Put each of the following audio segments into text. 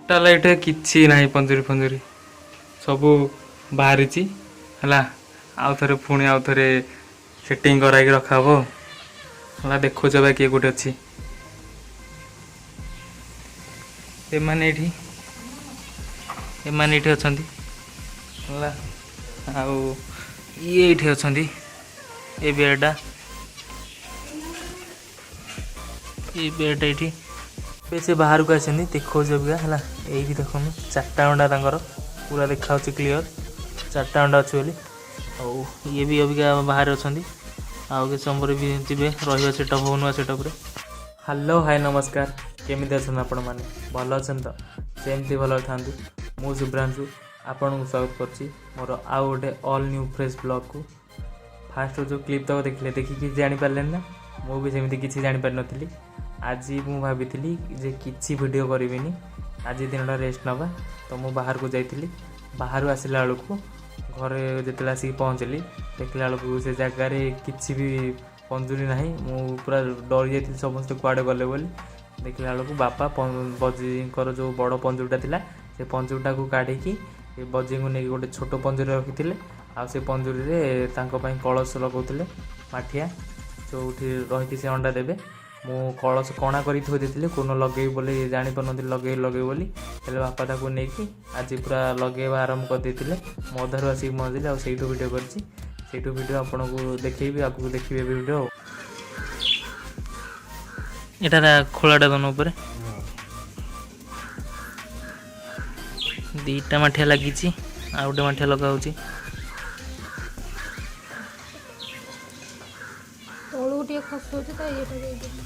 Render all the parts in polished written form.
Total ଏଠି କିଛି ନାହିଁ, ପଞ୍ଜୁରୀ ଫଞ୍ଜୁରୀ ସବୁ ବାହାରିଛି ହେଲା। ଆଉ ଥରେ ପୁଣି ଆଉ ଥରେ ସେଟିଂ କରାଇକି ରଖାହବ ହେଲା। ଦେଖୁଛ ବା କିଏ କୋଉଠି ଅଛି। ଏମାନେ ଏଇଠି, ଏମାନେ ଏଇଠି ଅଛନ୍ତି ହେଲା। ଆଉ ଇଏ ଏଇଠି ଅଛନ୍ତି। ଏ ବେଡ଼ଟା, ଏ ବେଡ଼ଟା ଏଇଠି। ଏବେ ସେ ବାହାରକୁ ଆସିଛନ୍ତି, ଦେଖାଉଛି ଅବିକା ହେଲା। ଏଇଠି ଦେଖନ୍ତୁ, ଚାରିଟା ଅଣ୍ଡା ତାଙ୍କର ପୁରା ଦେଖାହେଉଛି କ୍ଲିଅର, ଚାରିଟା ଅଣ୍ଡା ଅଛି ବୋଲି। ଆଉ ଇଏ ବି ଅବିକା ବାହାରେ ଅଛନ୍ତି, ଆଉ କିଛି ସମୟ ପରେ ବି ଯିବେ ରହିବା ସେଟଅପ୍ ହବ ନୂଆ ସେଟଅପ୍ରେ। ହ୍ୟାଲୋ, ହାଇ, ନମସ୍କାର। କେମିତି ଅଛନ୍ତି ଆପଣମାନେ? ଭଲ ଅଛନ୍ତି ତ? ସେମିତି ଭଲରେ ଥାନ୍ତୁ। ମୁଁ ଶୁଭ୍ରାଂଶୁ ଆପଣଙ୍କୁ ସ୍ୱାଗତ କରୁଛି ମୋର ଆଉ ଗୋଟେ ଅଲ୍ ନ୍ୟୁ ଫ୍ରେଶ୍ ବ୍ଲଗ୍କୁ। ଫାଷ୍ଟ ଯେଉଁ କ୍ଲିପ୍ ତକ ଦେଖିଲେ, ଦେଖିକି କିଛି ଜାଣିପାରିଲେନି ନା? ମୁଁ ବି ସେମିତି କିଛି ଜାଣିପାରିନଥିଲି। ଆଜି ମୁଁ ଭାବିଥିଲି ଯେ କିଛି ଭିଡ଼ିଓ କରିବିନି, ଆଜି ଦିନଟା ରେଷ୍ଟ ନେବା। ତ ମୁଁ ବାହାରକୁ ଯାଇଥିଲି। ବାହାରୁ ଆସିଲା ବେଳକୁ, ଘରେ ଯେତେବେଳେ ଆସିକି ପହଞ୍ଚିଲି, ଦେଖିଲା ବେଳକୁ ସେ ଜାଗାରେ କିଛି ବି ପଞ୍ଜୁରୀ ନାହିଁ। ମୁଁ ପୁରା ଡରି ଯାଇଥିଲି, ସମସ୍ତେ କୁଆଡ଼େ ଗଲେ ବୋଲି। ଦେଖିଲା ବେଳକୁ ବାପା ବଜିଙ୍କର ଯେଉଁ ବଡ଼ ପଞ୍ଜୁରୀଟା ଥିଲା, ସେ ପଞ୍ଜୁରୀଟାକୁ କାଢ଼ିକି ଏ ବଜିଙ୍କୁ ନେଇକି ଗୋଟେ ଛୋଟ ପଞ୍ଜୁରୀ ରଖିଥିଲେ। ଆଉ ସେ ପଞ୍ଜୁରୀରେ ତାଙ୍କ ପାଇଁ କଳସ ଲଗାଉଥିଲେ, ମାଠିଆ, ଯେଉଁଠି ରହିକି ସେ ଅଣ୍ଡା ଦେବେ। ମୁଁ କଳସ କଣା କରି ଥୋଇ ଦେଇଥିଲି, କୋଉଦିନ ଲଗେଇବି ବୋଲି ଜାଣିପାରୁନଥିଲି, ଲଗେଇବି ଲଗେଇବି ବୋଲି। ହେଲେ ବାପା ତାକୁ ନେଇକି ଆଜି ପୁରା ଲଗେଇବା ଆରମ୍ଭ କରିଦେଇଥିଲେ। ମୁଁ ଅଧାରୁ ଆସିକି ପହଞ୍ଚିଲି ଆଉ ସେଇଠୁ ଭିଡ଼ିଓ କରିଛି। ସେଇଠୁ ଭିଡ଼ିଓ ଆପଣଙ୍କୁ ଦେଖେଇବି, ଆଗକୁ ଦେଖିବେ ଭିଡ଼ିଓ। ଆଉ ଏଇଟା ଖୋଳାଟା ଦନ ଉପରେ ଦୁଇଟା ମାଠିଆ ଲାଗିଛି, ଆଉ ଗୋଟେ ମାଠିଆ ଲଗା ହେଉଛି। ତଳକୁ ଟିକେ ଖସଉଛି ତ ଇଏଟା ଦେଇଦେବି।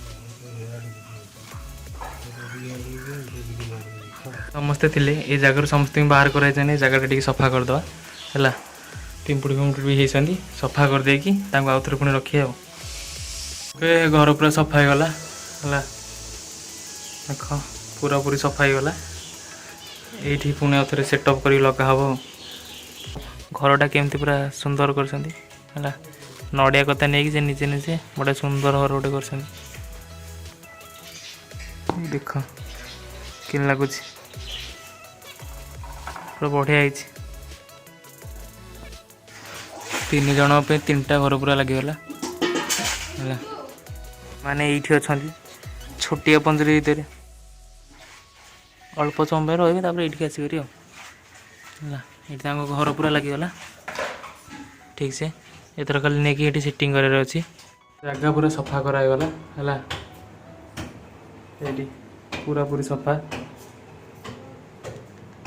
ସମସ୍ତେ ଥିଲେ ଏ ଜାଗାରୁ, ସମସ୍ତଙ୍କୁ ବାହାର କରାଯାଇଛନ୍ତି। ଏ ଜାଗାଟା ଟିକେ ସଫା କରିଦେବା ହେଲା। ପିମ୍ପୁଡ଼ି ଫିମ୍ପୁଡ଼ି ବି ହେଇଛନ୍ତି, ସଫା କରିଦେଇକି ତାଙ୍କୁ ଆଉ ଥରେ ପୁଣି ରଖିବା। ଆଉ ଏବେ ଘର ପୁରା ସଫା ହେଇଗଲା ହେଲା। ଦେଖ, ପୁରାପୁରି ସଫା ହେଇଗଲା। ଏଇଠି ପୁଣି ଆଉ ଥରେ ସେଟଅପ୍ କରିକି ଲଗା ହେବ। ଘରଟା କେମିତି ପୁରା ସୁନ୍ଦର କରିଛନ୍ତି ହେଲା। ନଡ଼ିଆ କଥା ନେଇକି ସେ ନିଜେ ନିଜେ ଗୋଟେ ସୁନ୍ଦର ଘର ଗୋଟେ କରିଛନ୍ତି। ଦେଖ କେମିତି ଲାଗୁଛି, ପୁରା ବଢ଼ିଆ ହେଇଛି। ତିନି ଜଣଙ୍କ ପାଇଁ ତିନିଟା ଘର ପୁରା ଲାଗିଗଲା ହେଲା। ମାନେ ଏଇଠି ଅଛନ୍ତି ଛୋଟିଆ ପଞ୍ଜୁରୀ ଭିତରେ, ଅଳ୍ପ ସମୟ ପାଇଁ ରହିବେ, ତାପରେ ଏଇଠିକି ଆସିକରି ଆଉ ହେଲା। ଏଇଠି ତାଙ୍କ ଘର ପୁରା ଲାଗିଗଲା ଠିକ୍ ସେ। ଏଥର ଖାଲି ନେଇକି ଏଠି ସେଟିଂ କରିବାର ଅଛି। ଜାଗା ପୁରା ସଫା କରାଗଲା ହେଲା। ଏଇଠି ପୁରାପୁରି ସଫା,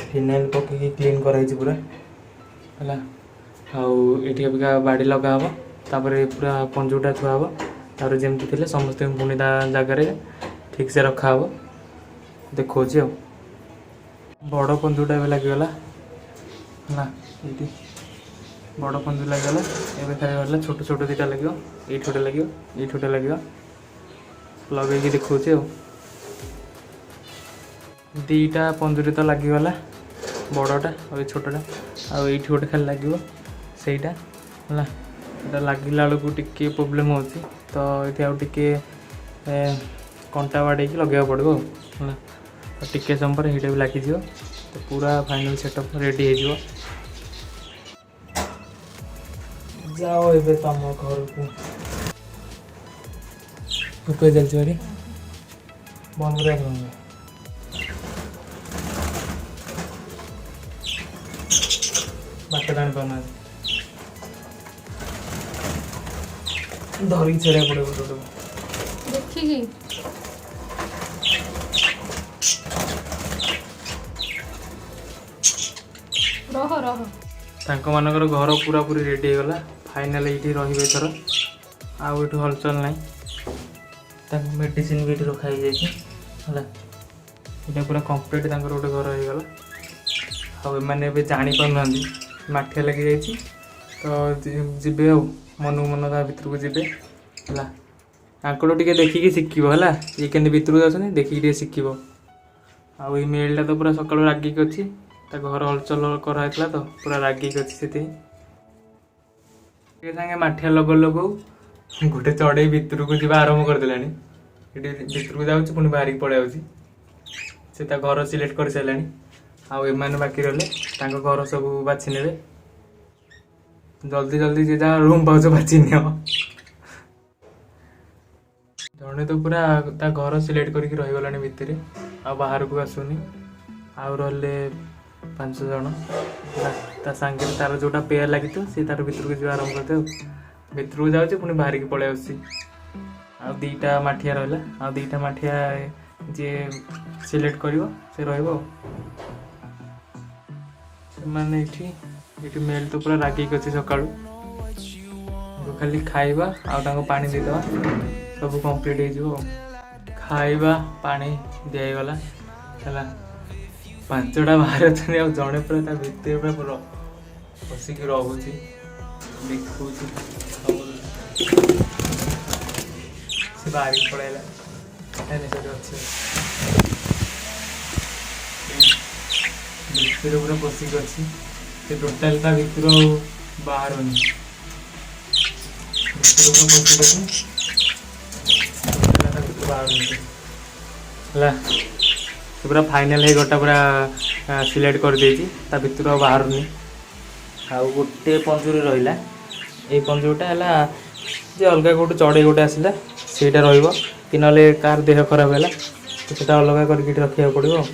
ଫିନାଇଲ୍ ପକେଇକି କ୍ଲିନ୍ କରାହେଇଛି ପୁରା ହେଲା। ଆଉ ଏଇଠି ଅବିକା ବାଡ଼ି ଲଗା ହେବ, ତାପରେ ପୁରା ପଞ୍ଜୁରୀଟା ଥୁଆ ହେବ। ତାପରେ ଯେମିତି ଥିଲେ ସମସ୍ତଙ୍କୁ ପୁଣି ତା ଜାଗାରେ ଠିକ୍ସେ ରଖାହେବ। ଦେଖାଉଛି। ଆଉ ବଡ଼ ପଞ୍ଜୁରୀଟା ଏବେ ଲାଗିଗଲା ହେଲା। ଏଇଠି ବଡ଼ ପଞ୍ଜୁରୀ ଲାଗିଗଲା। ଏବେ ଖାଲି ରହିଲା ଛୋଟ ଛୋଟ ଦୁଇଟା ଲାଗିବ। ଏଇଠି ଗୋଟେ ଲାଗିବ, ଏଇଠି ଗୋଟେ ଲାଗିବ। ଲଗେଇକି ଦେଖାଉଛି। ଆଉ ଦୁଇଟା ପଞ୍ଜୁରୀ ତ ଲାଗିଗଲା, ବଡ଼ଟା ଆଉ ଏ ଛୋଟଟା। ଆଉ ଏଇଠି ଗୋଟେ ଖାଲି ଲାଗିବ ସେଇଟା ହେଲା। ଏଇଟା ଲାଗିଲା ବେଳକୁ ଟିକେ ପ୍ରୋବ୍ଲେମ୍ ହେଉଛି, ତ ଏଇଠି ଆଉ ଟିକେ କଣ୍ଟା ବାଡ଼େଇକି ଲଗେଇବାକୁ ପଡ଼ିବ ଆଉ ହେଲା। ଆଉ ଟିକେ ସମୟ ପରେ ଏଇଟା ବି ଲାଗିଯିବ, ତ ପୁରା ଫାଇନାଲ୍ ସେଟଅପ୍ ରେଡ଼ି ହେଇଯିବ। ଯାଅ ଏବେ ତମ ଘରକୁ। ଉପରେ ଚାଲିଛି ଭାରି, ବନ୍ଦ କରିବା। ବାଟ ଜାଣିପାରୁନାହାନ୍ତି, ଧରିକି ଛାଡ଼ିବାକୁ ପଡ଼ିବ ଗୋଟେ ଗୋଟେ। ଦେଖିକି। ରହ ରହ। ତାଙ୍କମାନଙ୍କର ଘର ପୁରାପୁରି ରେଡ଼ି ହେଇଗଲା ଫାଇନାଲ୍। ଏଇଠି ରହିବେ ଏଥର, ଆଉ ଏଠୁ ହଲଚଲ ନାହିଁ। ତାଙ୍କ ମେଡ଼ିସିନ୍ ବି ଏଠି ରଖା ହେଇଯାଇଛି ହେଲା। ଏଇଟା ପୁରା କମ୍ପ୍ଲିଟ୍ ତାଙ୍କର ଗୋଟେ ଘର ହେଇଗଲା। ଆଉ ଏମାନେ ଏବେ ଜାଣିପାରୁନାହାନ୍ତି, ମାଠିଆ ଲାଗିଯାଇଛି ତ ଯିବେ ଆଉ ମନକୁ ମନ ତା ଭିତରକୁ ଯିବେ ହେଲା। ତାଙ୍କଠୁ ଟିକେ ଦେଖିକି ଶିଖିବ ହେଲା। ଇଏ କେମିତି ଭିତରକୁ ଯାଉଛନ୍ତି, ଦେଖିକି ଟିକେ ଶିଖିବ। ଆଉ ଏଇ ମେଲ୍ଟା ତ ପୁରା ସକାଳୁ ରାଗିକି ଅଛି। ତା ଘର ହଲଚଲ କରାହେଇଥିଲା ତ ପୁରା ରାଗିକି ଅଛି ସେଥିପାଇଁ। ଟିକେ ସାଙ୍ଗେ ମାଠିଆ ଲଗଉ ଲଗଉ ଗୋଟେ ଚଢ଼େଇ ଭିତରକୁ ଯିବା ଆରମ୍ଭ କରିଦେଲାଣି। ଏଠି ଭିତରକୁ ଯାଉଛି, ପୁଣି ବାହାରିକି ପଳେଇ ଯାଉଛି। ସେ ତା ଘର ସିଲେକ୍ଟ କରିସାରିଲାଣି। ଆଉ ଏମାନେ ବାକି ରହିଲେ, ତାଙ୍କ ଘର ସବୁ ବାଛି ନେବେ। ଜଲ୍ଦି ଜଲ୍ଦି ଯିଏ ଯାହା ରୁମ୍ ପାଉଛ ବାଛି ନିଅ। ଜଣେ ତ ପୁରା ତା ଘର ସିଲେକ୍ଟ କରିକି ରହିଗଲାଣି ଭିତରେ, ଆଉ ବାହାରକୁ ଆସୁନି। ଆଉ ରହିଲେ ପାଞ୍ଚ ଜଣ ହେଲା। ତା ସାଙ୍ଗରେ ତାର ଯୋଉଟା ପେୟାର ଲାଗିଥିବ, ସେ ତାର ଭିତରକୁ ଯିବା ଆରମ୍ଭ କରିଦେବ। ଭିତରକୁ ଯାଉଛି, ପୁଣି ବାହାରିକି ପଳେଇ ଆସୁଛି। ଆଉ ଦୁଇଟା ମାଠିଆ ରହିଲା। ଆଉ ଦୁଇଟା ମାଠିଆ ଯିଏ ସିଲେକ୍ଟ କରିବ, ସେ ରହିବ। ଆଉ ସେମାନେ ଏଇଠି ମେଲ୍ ତ ପୁରା ରାଗିକି ଅଛି ସକାଳୁ। ତାଙ୍କୁ ଖାଲି ଖାଇବା ଆଉ ତାଙ୍କୁ ପାଣି ଦେଇଦେବା, ସବୁ କମ୍ପ୍ଲିଟ୍ ହେଇଯିବ। ଆଉ ଖାଇବା ପାଣି ଦିଆହେଇଗଲା ହେଲା। ପାଞ୍ଚଟା ବାହାରେ ଅଛନ୍ତି ଆଉ ଜଣେ ପୁରା ତା ଭିତରେ ପୁରା ବସିକି ରହୁଛି, ଦେଖୁଛି ସବୁ। ସେ ବାହାରିକି ପଳେଇଲା। ନାଇଁ ନାଇଁ, ସେଠି ଅଛି। ଭିତରେ ପୁରା ପଶିକି ଅଛି ସେ। ଟୋଟାଲ ତା ଭିତରୁ ଆଉ ବାହାରୁନି। ଭିତରେ ପୁରା ପଶିକି ଅଛି, ଟୋଟାଲ ତା ଭିତରୁ ବାହାରୁନି ସେ। ହେଲା, ସେ ପୁରା ଫାଇନାଲ ହେଇ ଗୋଟା ପୁରା ସିଲେକ୍ଟ କରିଦେଇଛି, ତା ଭିତରୁ ଆଉ ବାହାରୁନି। ଆଉ ଗୋଟେ ପଞ୍ଜୁରୀ ରହିଲା। ଏଇ ପଞ୍ଜୁରୀଟା ହେଲା ଯେ ଅଲଗା କେଉଁଠୁ ଚଢ଼େଇ ଗୋଟେ ଆସିଲା, ସେଇଟା ରହିବ କି ନହେଲେ କାହାର ଦେହ ଖରାପ ହେଲା, ତ ସେଇଟା ଅଲଗା କରିକି ଏଠି ରଖିବାକୁ ପଡ଼ିବ। ଆଉ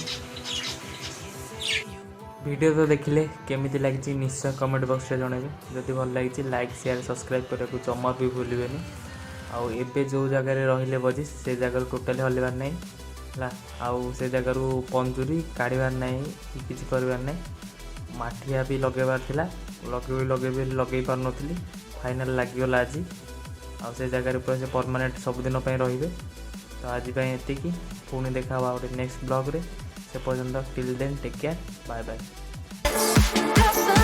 ଭିଡ଼ିଓ ତ ଦେଖିଲେ, କେମିତି ଲାଗିଛି ନିଶ୍ଚୟ କମେଣ୍ଟ ବକ୍ସରେ ଜଣାଇବେ। ଯଦି ଭଲ ଲାଗିଛି, ଲାଇକ୍, ସେୟାର, ସବସ୍କ୍ରାଇବ୍ କରିବାକୁ ଜମା ବି ଭୁଲିବେନି। ଆଉ ଏବେ ଯେଉଁ ଜାଗାରେ ରହିଲେ ବଜି, ସେ ଜାଗାରୁ ଟୋଟାଲି ହଲିବାର ନାହିଁ ହେଲା। ଆଉ ସେ ଜାଗାରୁ ପଞ୍ଜୁରୀ କାଢ଼ିବାର ନାହିଁ କି କିଛି କରିବାର ନାହିଁ। ମାଠିଆ ବି ଲଗେଇବାର ଥିଲା, ଲଗେଇବି ଲଗେଇବି ଲଗେଇ ପାରୁନଥିଲି, ଫାଇନାଲ୍ ଲାଗିଗଲା ଆଜି। ଆଉ ସେ ଜାଗାରେ ପୁରା ସେ ପରମାନେଣ୍ଟ ସବୁଦିନ ପାଇଁ ରହିବେ। ତ ଆଜି ପାଇଁ ଏତିକି। ପୁଣି ଦେଖା ହେବା ଗୋଟେ ନେକ୍ସଟ ବ୍ଲଗ୍ରେ। ସେ ପର୍ଯ୍ୟନ୍ତ, till then, take care, bye bye. Cause